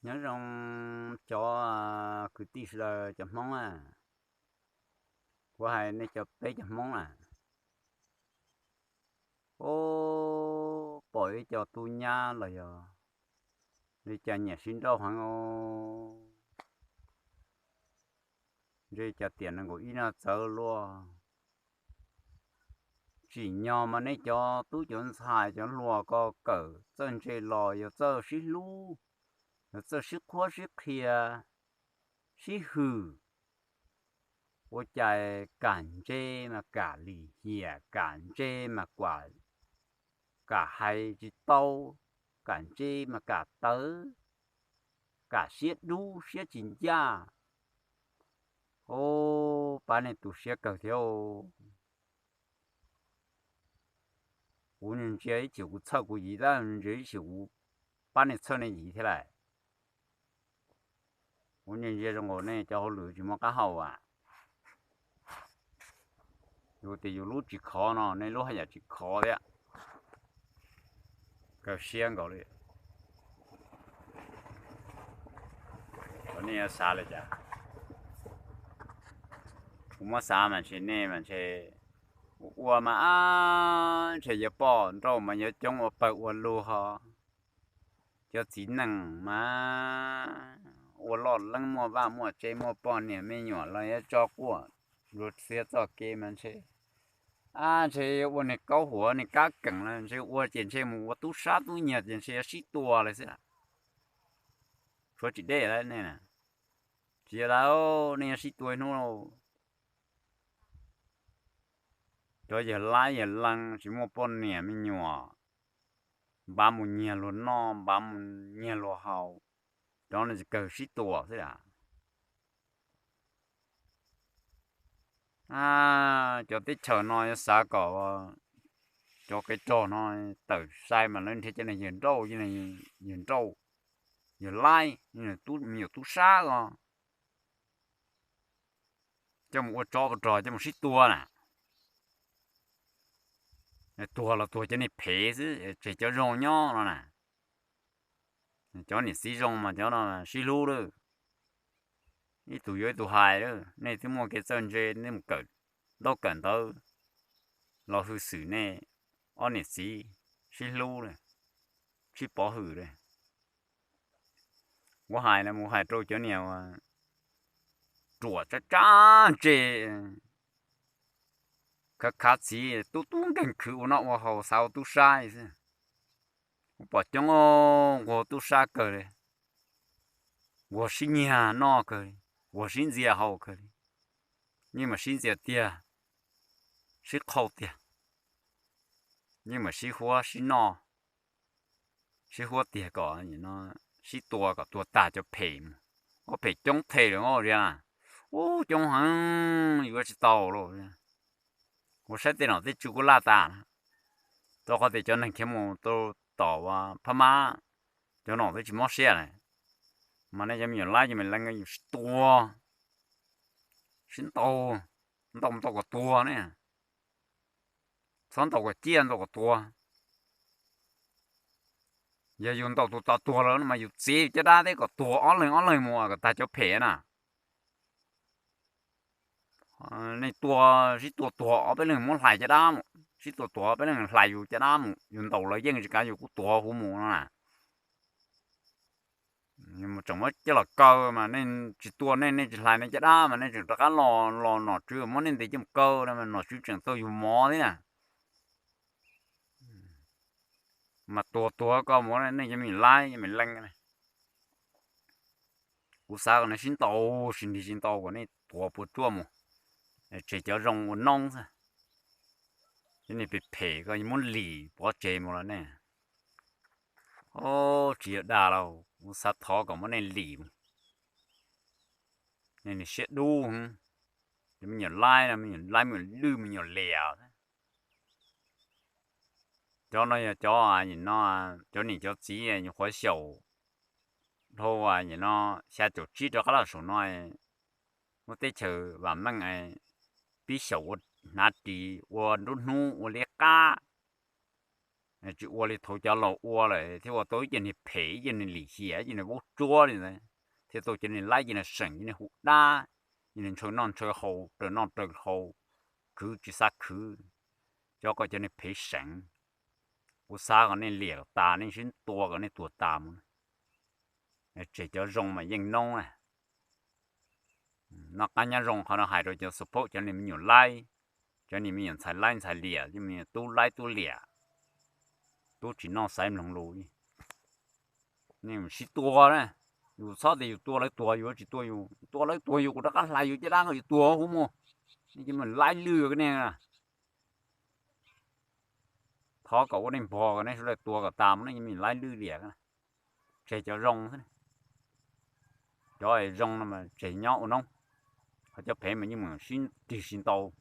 Nyob zoo cov kwv tij sawv daws cov Hmoob a, kuv hais nej cov peb cov Hmoob a, ub, pom ib co tub nyab los yog li cas nyiam sib nrauj heev os. Ntshe cas tiam nees nkaum ib no txawv luaj. Tsim nyog mas nej cov tub cov ntxhais cov hluas ko kawm txawj ntse los yog txawj sib hlub, yog txawj sib qhuab sib qhia, sib hwm. Ua cas kam ntse mas kam lim hiam, kam ntse mas kam hais tsis tau, kam ntse mas kam tawv, kam siab dub siab tsis ncaj. Ub, pab nej tu siab kawg thiab. Kuv ntsia ib chim kuv txhawj kuv yim tab ntsia ib chim kuv pab nej txhawj nej yim thiab lawm. Kuv ntsia ntsia zoo nkaus nej cov hauj lwm tsis muaj qab hau a. Yus tias yus lub tsis khov no nej lub haj yam tsis khov thiab. Kawg siab nkaus li. Kom nej yuav xav li cas, kuv muab xav mas ntshe nej mas ntshe ua mas ab ntshe yuav poj nrauj mas yuav coob ua pawg ua lug ho. Cov txiv neej mas ua loj leeb muaj vaj muaj tsev muaj poj niam me nyuam los yuav tso quaj dua txhia txoj kev mas ntshe ab ntshe yuav ua niag kaub huav niag kab keem los ntshe ua ces ntshe mus ua tub sab tub nyiag ces ntshe yuav sib tua lawm xwb. Tshuav tsis deb lawm nej, tsis yog lawm, nej yuav sib tua ib hnub lauj. Cov yawg laib yawg lees tsis muaj poj niam me nyuam, npav mus nyiag luag noj npav mus nyiag luag haus, cov no tsis kawg sib tua xwb a. Cov teb chaws no yuav xav kom cov kev rog no tawm sai mas lawv nrhiav cov neeg yawg nrauj, yawg nrauj, yawg laib, me nyuam tub sab os, coj mus ua tsov ua rog coj mus sib tua na. Tuag los tuag cov neeg phem xwb, tseg cov zoo nyob no na. Cov niam txiv zoo mas cov no sib hlub lawm, ib tug yuav ib tug hais lawm. Nej twb muaj kev txawj ntse nej mus kawm ntaub kawm ntawv los hwj xwm nej ob niam txiv sib hlub lawm, sib pov hwm lawm. Kuv hais na, mus hais rau cov niag ruam tsab tsab ntse, khav khav txiv tub tub nkeeg khwv ua noj ua haus xav ua tub sab xwb. Kuv pom coob nquag tub sab kawg li, nquag sib nyiag noj kawg li, nquag sib ntxias haus kawg li, yeej mas sib ntxias tiag, sib qhau tiag, yeej mas sib huab sib noj, sib huab tiag kom sib tua kom tuag tag cov phem mus. Ob phem coob phem lawm os, ub, coob heev yuav tsis tau lauj. Kuv saib tej nom tej tswv kuj laj tas, rau qhov tias cov neeg khiav mus rau tom Phab Mab, cov nom twb tsis mob siab lawm, mas nej cov me nyuam laib cov me leej yus sib tua, sib ntaus, ntaus mus ntaus kom tuag ne, txhob ntaus kom ciaj ntaus kom tuag. Yog yus ntaus tus tod tuag lawm no mas yus txiav caj dab thiab kom tuag ob leeg ob leeg mus kom tag cov phem na. Nej tua, sib tua tuag ob peb leeg muab hlais caj dab mus, sib tua tuag ob peb leeg hlais yus caj dab mus, yus ntaus los yeej tsis kav yus kuj tuag huv mus no na. Tseem muab coj los kaw mas nej tsis tua nej, nej tsis hlais nej caj dab mas nej tseem rov qab los, los nom tswv muab nej ntes coj mus kaw no mas nom tswv tseem tau yus mov thiab na. Mas tuag tuag koj mus nej cov me nyuam laib me leej. Kuv xav kom nej sib ntaus sib nrig sib ntaus kom nej tuag puas tsuaj mus, tseg cov zoo ua noob xwb. Cov niag phem phem ko muab lim pov tseg mus los nej, tsis yog dag lauj, kuv xav thov kom muab nej lim mus. Nej niag siab dub, cov me nyuam laib no, me nyuam laib me nyuam lwj me nyuam liam. Cov no yog cov, no, cov niam cov txiv nyuam qhuav xyaum dhau no xya caum tsib rov qab los saum no, muaj teb chaws vam meej, pib xyaum ua hnav ris ua nruab hnub ua liab qab, Tsis ua li thaum cov laus ua lawm thiaj ua tau ib co niag phem, ib co niag lim hiam, ib co niag vaub tsuab li ntawd, thiaj tau cov niag laib, cov niag seem, cov niag hu dab, cov niag ntshaw noj ntshaw haus, raws noj raws haus, khwv tsis xav khwv. Cov ko cov niag phem seem, kuv xav kom nej liam kom tas, nej sib tua kom nej tuag tas mus. Tseg cov zoo mas yeej noob na. Noj qab nyob zoo qhov no hais rau cov support cov niag me nyuam laib, cov niag me nyuam ntxhais laib ntxhais liam, cov me nyuam tub laib tub liam, tub tsis noj xaiv mloog lus. Nej mus sib tua na, yus txhob tias yus tua lawv tuag yus tsis tua yus, tua lawv tuag yus kuv rov qab hlais yus caj dab kom yus tuag huv mus. Nej cov me laib lwj ko nej, thov kom ua nej npog kom nej sawv daws tuag kom tas mus, nej cov me laib lwj liam. Tseg cov zoo xwb, cov zoo no mas tseg nyob ua noob, ho cov phem mas yeej mus sib tig sib ntaus.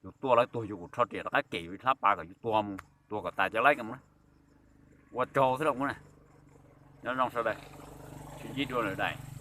Yus tua lawv tuag yus kuv rho riam rov qab kem yus ib hlab pas kom yus tuag mus, tuag kom tas cov laib ko mus na. Ua tsaug xwb lauj, nyob zoo sawv daws, sib ntsib dua lwm daim.